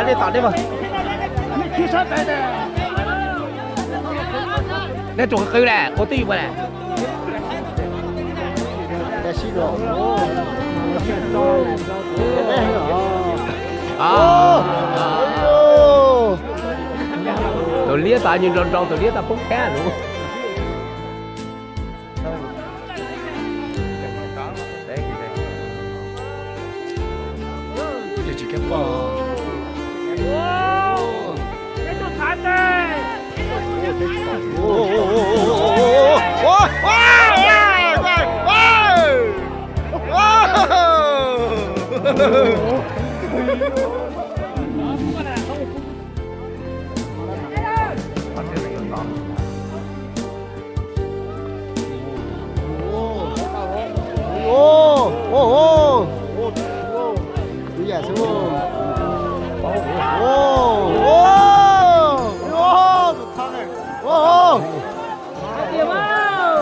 hav nej tom nej mas. Nej tsuas qw lawm, ua twj ywm ua lawm. Tus liab tas nrau nrau, tus liab tas poob thab lawm.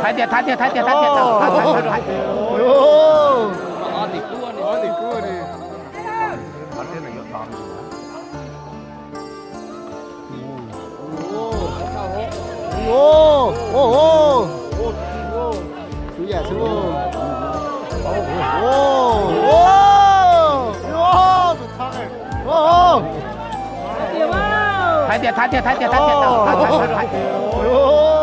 Thaiv tiag, thaiv tiag, thaiv tiag, thaiv tiag. Thaiv tiag, thaiv tiag, thaiv tiag, thaiv tiag.